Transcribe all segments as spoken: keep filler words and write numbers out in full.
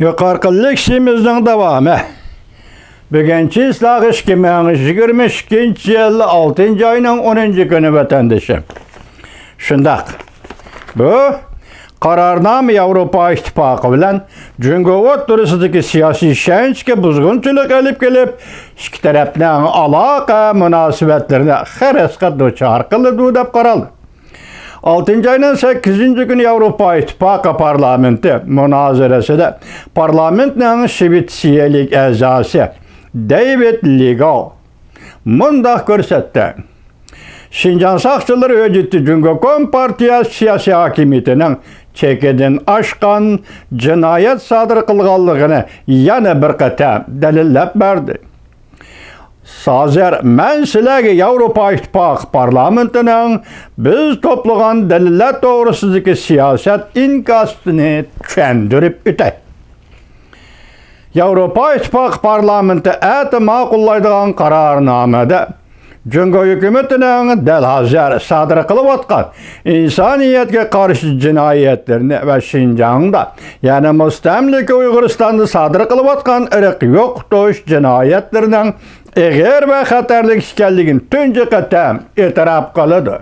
يۇقىرىقى لېكسىيىمىزنىڭ داۋامى. بۈگۈن چىسلاغ ئىككى مىڭ يىگىرمە ئىككىنچى يىل ئالتىنچى ئاينىڭ ئونىنچى كۈنى، ۋەتەندىشىم. شۇنداق. بۇ قارارنامە ياۋروپا ئىتتىپاقى بىلەن جۇڭگو ئوتتۇرىسىدىكى سىياسىي ئىشەنچكە بۇزغۇنچىلىق ئېلىپ كېلىپ، ئىككى تەرەپنىڭ ئالاقە مۇناسىۋەتلىرىنى خىرىسقا دۇچار قىلىدۇ، دەپ قارالدى. ئالتىنچى ئاينىڭ سەككىزىنچى كۈنى ياۋروپا ئىتتىپاقى پارلامېنتى مۇنازىرىسىدە پارلامېنتنىڭ شىۋېتسىيەلىك ئەزاسى دېۋىد لىگاۋ مۇنداق كۆرسەتتى: شىنجاڭ ساقچىلىرى ھۆججىتى جۇڭگو كومپارتىيە سىياسىي ھاكىمىيىتىنىڭ چېكىدىن ئاشقان جىنايەت سادىر قىلغانلىقىنى يەنە بىر قېتىم دەلىللەپ بەردى. ھازىر مەن سىلەرگە ياۋروپا ئىتتىپاقى پارلامېنتىنىڭ بىز توپلىغان دەلىللەر توغرىسىدىكى سىياسەت ئىنكاسىنى چۈشەندۈرۈپ ئۆتەي. ياۋروپا ئىتتىپاقى پارلامېنتى ئەتە ماقۇللايدىغان قارارنامىدە جۇڭگو ھۆكۈمىتىنىڭ دەل ھازىر سادىر قىلىۋاتقان ئىنسانىيەتكە قارشى جىنايەتلىرىنى ۋە شىنجاڭدا، يەنى مۇستەملىكە ئۇيغۇرىستاندا سادىر قىلىۋاتقان ئىرق يوقىتىش جىنايەتلىرىنىڭ ئېغىر ۋە خەتەرلىك ئىكەنلىكىنى تۇنجى قېتىم ئېتىراپ قىلىدۇ.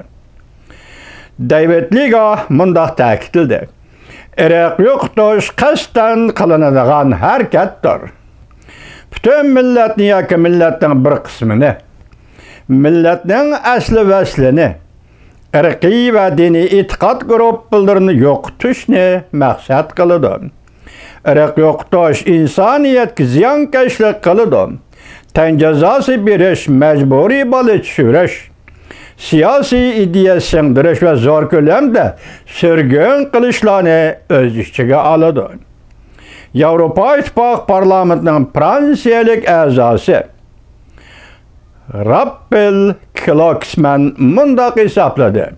دېۋىد لىگاۋ مۇنداق تەكىتلىدى: ئىرق يوقىتىش قەستەن قىلىنىدىغان ھەرىكەتتۇر. پۈتۈن مىللەتنى ياكى مىللەتنىڭ بىر قىسمىنى، مىللەتنىڭ ئەسلى ۋەسلىنى، ئىرقىي ۋە دىنىي ئېتىقاد گۇرۇپپىلىرىنى يوقىتىشنى مەقسەت قىلىدۇ. ئىرق يوقىتىش ئىنسانىيەتكە زىيانكەشلىك قىلىدۇ. تەن جازاسى بېرىش، مەجبۇرىي بالا چۈشۈرۈش، سىياسىي ئىدىيە سىڭدۈرۈش ۋە زور كۆلەمدە سۈرگۈن قىلىشلارنى ئۆز ئىچىگە ئالىدۇ. ياۋروپا ئىتتىپاقى پارلامېنتىنىڭ فرانسىيەلىك ئەزاسى راففېل كلوكسمەن مۇنداق ھېسابلىدى: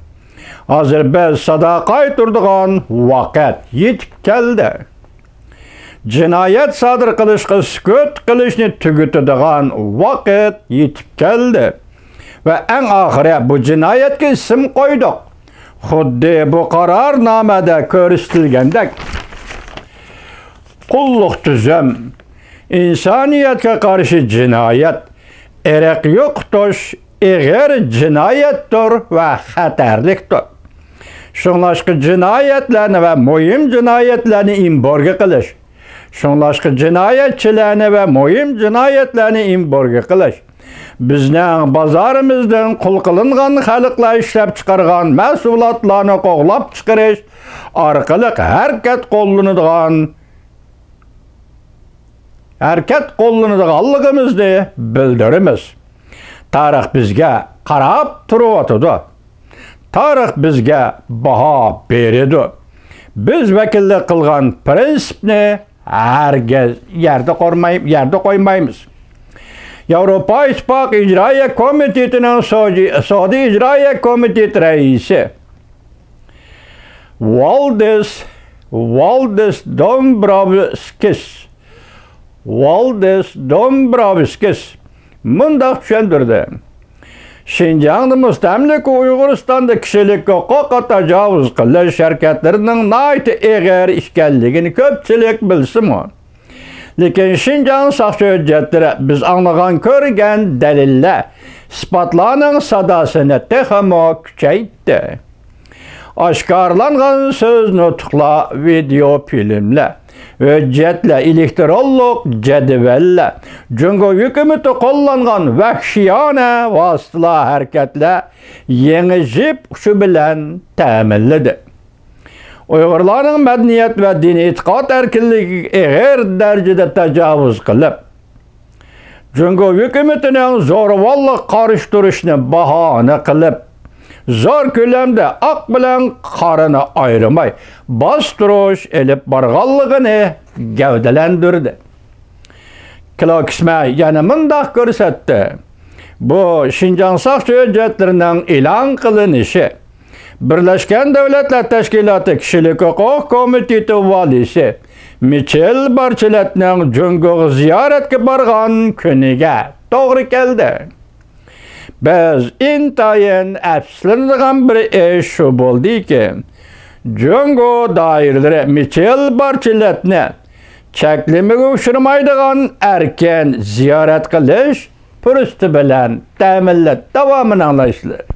ھازىر بىز سادا قايتۇرىدىغان ۋاقىت يېتىپ كەلدى. جىنايەت سادىر قىلىشقا سۈكۈت قىلىشنى تۈگىتىدىغان ۋاقىت يېتىپ كەلدى. ۋە ئەڭ ئاخىرى بۇ جىنايەتكە ئىسىم قويدۇق. خۇددى بۇ قارارنامىدە كۆرسىتىلگەندەك، قۇللۇق تۈزۈم، ئىنسانىيەتكە قارشى جىنايەت، ئىرق يوقىتىش ئېغىر جىنايەتتۇر ۋە خەتەرلىكتۇر. شۇڭلاشقا جىنايەتلەرنى ۋە مۇھىم جىنايەتلەرنى ئېمبارگو قىلىش، شۇڭلاشقا جىنايەتچىلەرنى ۋە مۇھىم جىنايەتلەرنى ئېمبارگو قىلىش، بىزنىڭ بازارىمىزدىن قۇل قىلىنغان خەلقلەر ئىشلەپچىقارغان مەھسۇلاتلارنى قوغلاپ چىقىرىش ئارقىلىق ھەرىكەت قوللىنىدىغان، ھەرىكەت قوللىنىدىغانلىقىمىزنى بىلدۈرىمىز. تارىخ بىزگە قاراپ تۇرۇۋاتىدۇ. تارىخ بىزگە باھا بېرىدۇ. بىز ۋەكىللىك قىلغان پىرىنسىپنى ھەرگىز يەردە قورماي-، يەردە قويمايمىز. ياۋروپا ئىتتىپاقى ئىجرائىيە كومىتېتىنىڭ سوجى-، سودا ئىجرائىيە كومىتېتى رەئىسى ۋالدىس، ۋالدىس دومبروۋسكىس، ۋالدىس دومبروۋسكىس مۇنداق چۈشەندۈردى: شىنجاڭدا مۇستەملىكە ئۇيغۇرىستاندا كىشىلىك ھوقۇققا تاجاۋۇز قىلىش ھەرىكەتلىرىنىڭ ناھايىتى ئېغىر ئىكەنلىكىنى كۆپچىلىك بىلسىمۇ، لېكىن شىنجاڭ ساقچى ھۆججەتلىرى بىز ئاڭلىغان، كۆرگەن دەلىللەر، ئىسپاتلارنىڭ ساداسىنى تېخىمۇ كۈچەيتتى. ئاشكارىلانغان سۆز، نۇتۇقلار، ۋىدېئو فىلىملەر، ھۆججەتلەر، ئېلېكترونلۇق جەدۋەللەر، جۇڭگو ھۆكۈمىتى قوللانغان ۋەھشىيانە ۋاسىتىلەر، ھەرىكەتلەر يېڭى جىپ ئۇچى بىلەن تەمىنلىدى. ئۇيغۇرلارنىڭ مەدەنىيەت ۋە دىنىي ئېتىقاد ئەركىنلىكىگە ئېغىر دەرىجىدە تاجاۋۇز قىلىپ، جۇڭگو ھۆكۈمىتىنىڭ زورىۋاللىققا قارشى تۇرۇشنى باھانە قىلىپ، زور كۆلەمدە ئاق بىلەن قارىنى ئايرىماي باستۇرۇش ئېلىپ بارغانلىقىنى گەۋدىلەندۈردى. كلوكسمەن يەنە مۇنداق كۆرسەتتى: بۇ شىنجاڭ ساقچى ھۆججەتلىرىنىڭ ئېلان قىلىنىشى، بىرلەشكەن دۆلەتلەر تەشكىلاتى كىشىلىك ھوقۇق كومىتېتى ۋالىيسى مىچېل بارچېلېتنىڭ جۇڭگوغا زىيارەتكە بارغان كۈنىگە توغرا كەلدى. بىز ئىنتايىن ئەپسۇسلىنىدىغان بىر ئىش شۇ بولدىكى، جۇڭگو دائىرىلىرى مىچېل بارچېلېتنى چەكلىمىگە ئۇچرىمايدىغان ئەركىن زىيارەت قىلىش پۇرسىتى بىلەن تەمىنلەش داۋامىنى ئاڭلايسىلەر.